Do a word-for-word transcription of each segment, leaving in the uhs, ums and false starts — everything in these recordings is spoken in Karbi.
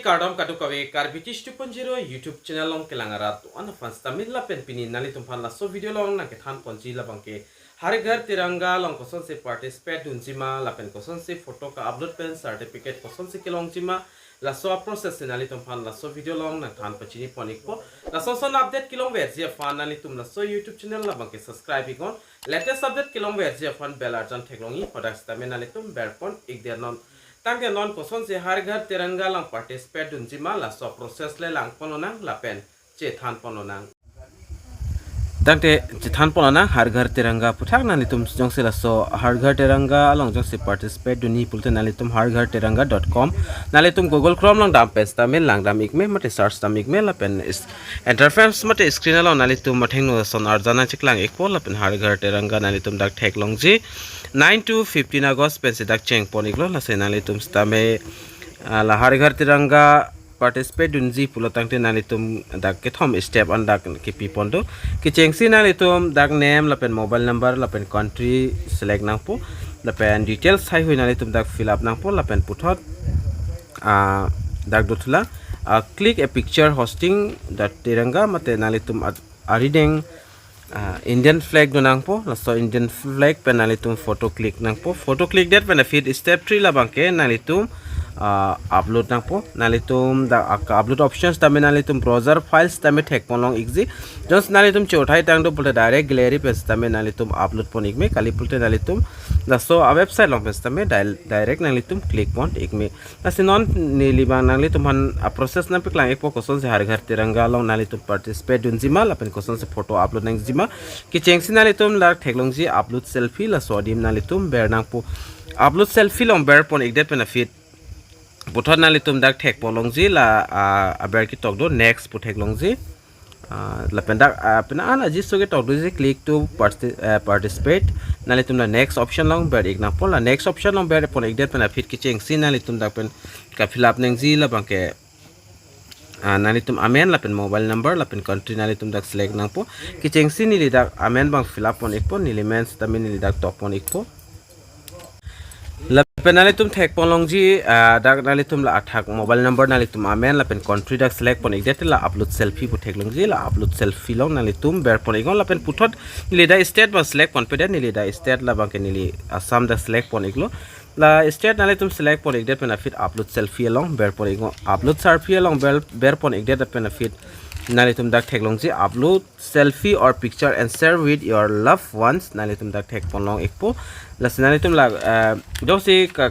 Kardom kadokave, Karbi Teach two point zero YouTube channel along kelang arat do-an aphan sitame lapen pini nanglitum aphan laso video along nangkethan ponji labangke Har Ghar Tiranga along kosonsi participate dunji ma lapen kosonsi photo ka-upload pen certificate kosonsi kelongji ma, laso a-process si nanglitum aphan laso video along nangthan pachini pon ikpo. Lason son update kelongverji aphan nanglitum laso YouTube channel labangke subscribe iknon. Latest update kelongverji aphan bell arjan theklongji, hadak sitame nanglitum berpon ikdet non. Tangte non kosonsi Har Ghar Tiranga along participate dunji ma, laso a-process le langponlonang lapen chethanponlonang. Tangte chethanponlonang Har Ghar Tiranga aputhak. Nanglitum jongsi laso Har Ghar Tiranga along jongsi participate dunji pulote nanglitum har ghar tiranga dot com nanglitum Google Chrome along dam pen sitame langdam ikme mate search dam ikme lapen is-, interface mate screen along nanglitum athengno son arjan nangcheklang ikpo lapen Har Ghar Tiranga nanglitum dak theklongji nine to fifteen August pensi dak chengpon iklo. Lasi nanglitum sitame, ah, la Har Ghar Tiranga participate dunji pulo tangte nanglitum dak kethom step an dak kepipon do. Kechengsi nanglitum dak name lapen mobile number lapen country select nangpo, lapen details haihui nanglitum dak fill up nangpo lapen puthot, ah, dak dothulang, ah, click a picture hosting the Tiranga mate nanglitum at-, arideng, ah, Indian flag do nangpo. Laso Indian flag pen nanglitum photo click nangpo. Photo click det pen aphi step three labangke nanglitum, ah, upload nangpo. Nanglitum dak aka upload options sitame nanglitum browser files sitame thekponlong ikji. Jongsi nanglitum chothai tang do pulote direct gallery pen sitame nanglitum upload pon ikme, kali pulote nanglitum laso a-website along pen sitame dil-, direct nanglitum click pon ikme. Lasi non neli abang nanglitum aphan a-process nangpeklang ikpo kosonsi Har Ghar Tiranga along nanglitum participate dunji ma lapen kosonsi photo upload nangji ma. Kechengsi nanglitum dak theklongji upload selfie, laso adim nanglitum ber nangpo. Upload selfie along berpon ikdet pen aphi puthot nanglitum dak thekponlongji la, ah, aber ketok do next pu theklongji. Ah, lapen dak, ah, pina an aji so ketok doji click to parti-, eh, participate. Nanglitum la next option along ber ik nangpo. La next option along berpon ikdet pen aphi kechengsi nanglitum dak pen ka-fill up nangji labangke, ah, nanglitum amen lapen mobile number lapen country nanglitum dak select nangpo. Kechengsi neli dak amen abang fill up pon ikpo, neli men sitame neli dak tokpon ikpo. Lapen nanglitum thekponlongji, ah, dak nanglitum la athak mobile number nanglitum amen lapen country dak select pon ikdet la upload selfie pu theklongji. La upload selfie along nanglitum berpon iknon lapen puthot neli dak state abang select ponpedet, neli dak state labangke neli Assam dak select pon iklo. La state nanglitum select pon ikdet pen aphi upload selfie along berpon iknon. Upload selfie along ber, berpon ikdet pen aphi nanglitum dak theklongji upload selfie or picture and share with your loved ones, nanglitum dak thekponlong ikpo. Lasi nanglitum la, eh, jongsi ka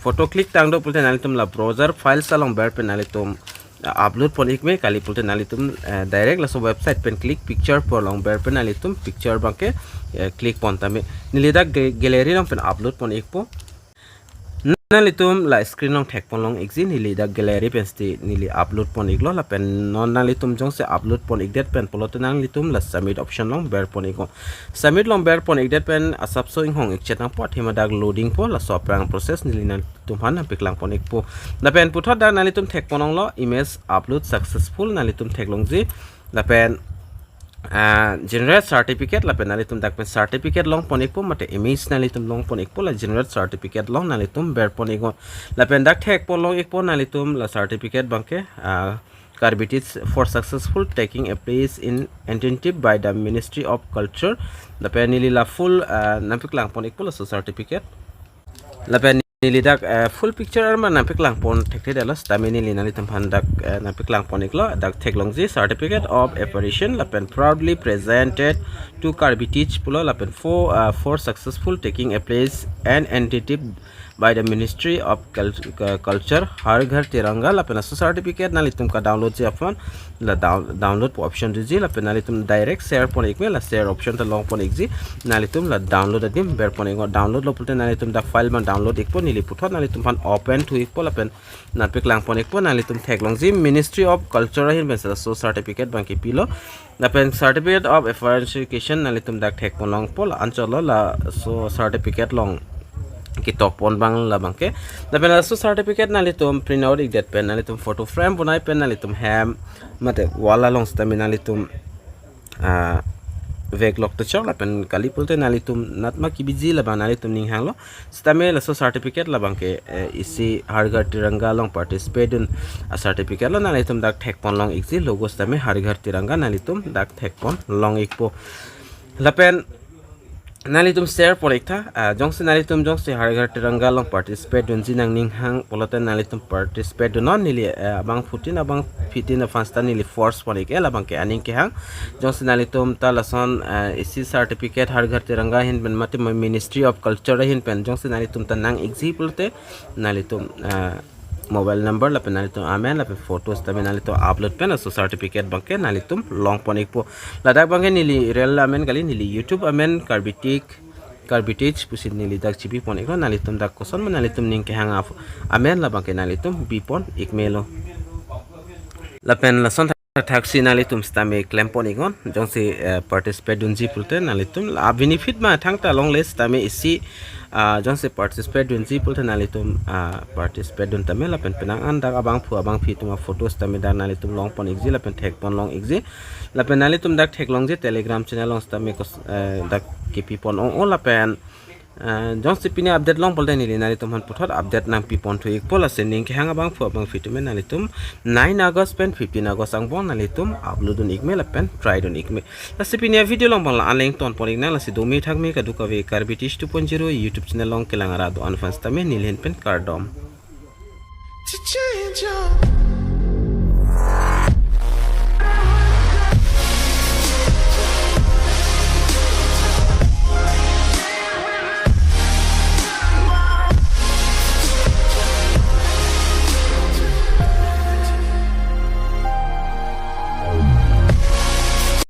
photo click tang do pulote nanglitum la browser files along ber pen nanglitum, eh, upload pon ikme, kali pulote nanglitum, eh, direct laso website pen click picture pu along ber pen nanglitum picture abangke, eh, click pon tame. Neli dak ga-, gallery along pen upload pon ikpo. Nanglitum la screen along thekponlong ikji, neli dak gallery pen sitame neli upload pon iklo lapen non nanglitum jongsi upload pon ikdet pen pulote nanglitum la submit option along berpon iknon. Submit along berpon ikdet pen asapso inghong ikchet nangpo, athema dak loading po, laso aphrang process neli nanglitum aphan nangpeklang pon ikpo. Lapen puthot dak nanglitum thekponlonglo image upload successful, nanglitum theklongji. Lapen, ah, generate certificate, lapen nanglitum dak pen certificate longpon ikpo mate image nanglitum longpon ikpo, la generate certificate along nanglitum berpon iknon. Lapen dak thekponlong ikpo nanglitum la certificate abangke, ah, Karbi Teach for successful taking a place in internship by the Ministry of Culture. Lapen neli la full, ah, nangpeklang pon ikpo laso certificate. Lapen neli dak, eh, full picture arma nangpeklang pon thekthedetlo, sitame neli nanglitum aphan dak, eh, nangpeklang pon iklo, dak theklongji certificate of appreciation lapen proudly presented to Karbi Teach pulo lapen for, uh, for successful taking a place and internship by the Ministry of Cul-, uh, Culture, Har Ghar Tiranga, lapen laso certificate nanglitum ka-download ji aphan la down-, download pu option doji, lapen nanglitum direct share pon ikme, la share option ta longpon ikji, nanglitum la download adim berpon iknon. Download lo pulote nanglitum dak file abang download ikpo, neli puthot nanglitum aphan open thu ikpo lapen nangpeklang pon ikpo. Nanglitum theklongji Ministry of Culture ahin pensi laso certificate abangke pilo. Lapen certificate of appreciation nanglitum dak thekponlongpo, la anchotlo laso certificate along ketok pon abang labangke. Lapen laso certificate nanglitum print out ikdet pen nanglitum photo frame bonai pen nanglitum hem mate wall along sitame nanglitum, ah, vek lok techok lapen kali pulote nanglitum natma kebiji labang nanglitum ning hanglo. Sitame laso certificate labang ke, eh, isi Har Ghar Tiranga along participate dun a-certificate lo, nanglitum dak thekpon long ikji, logo sitame Har Ghar Tiranga nanglitum dak thekpon long ikpo. Lapen nanglitum share pon iktha, ah, jongsi nanglitum jongsi Har Ghar Tiranga along participate dunji nangning hang pulote nanglitum participate dunnon, neli, eh, abangphutin abangphitin aphan sita neli force pon ik-e labang ke aning kehang. Jongsi nanglitum ta lason, eh, isi certificate Har Ghar Tiranga ahin pen mate Ministry of Culture ahin pen jongsi nanglitum ta nang ikji pulote nanglitum, eh, mobile number lapen nanglitum amen lapen photos tame nanglitum upload pen laso certificate abang ke nanglitum long pon ikpo. Ladak abang ke neli real amen kali, neli YouTube amen Karbi Tech, Karbi Tech pusi neli dak chipi pon iklo, nanglitum dak koson ma nanglitum ning kehang af-, amen labang ke nanglitum bi pon ik melo. Lapen lason thaksi nanglitum sitame klem pon iknon, jongsi, eh, participate dunji pulote nanglitum la benefit ma thangta longle sitame isi, ah, jongsi participate dunji pulote nanglitum, ah, participate dun tame lapen penang an dak abangphu abangphi atum aphotos tame dak nanglitum long pon ikji lapen thekpon long ikji. Lapen nanglitum dak theklongji Telegram channel along sitame kos-, eh, dak kepi pon ong-o lapen, eh, jongsi pini update long pulote neli nanglitum aphan puthot update nangpi pon thu ikpo, lasi ning kehang abangphu abangphi atum nanglitum nine August pen fifteen August angbong nanglitum upload dun ik me lapen try dun ik me. Lasi pini a-video along abang la-an le ington pon iknang, lasi do me thak me kadokave Karbi Tech two point zero YouTube channel along kelang arat do-an aphan sitame neli ahin pen kardom. To change up.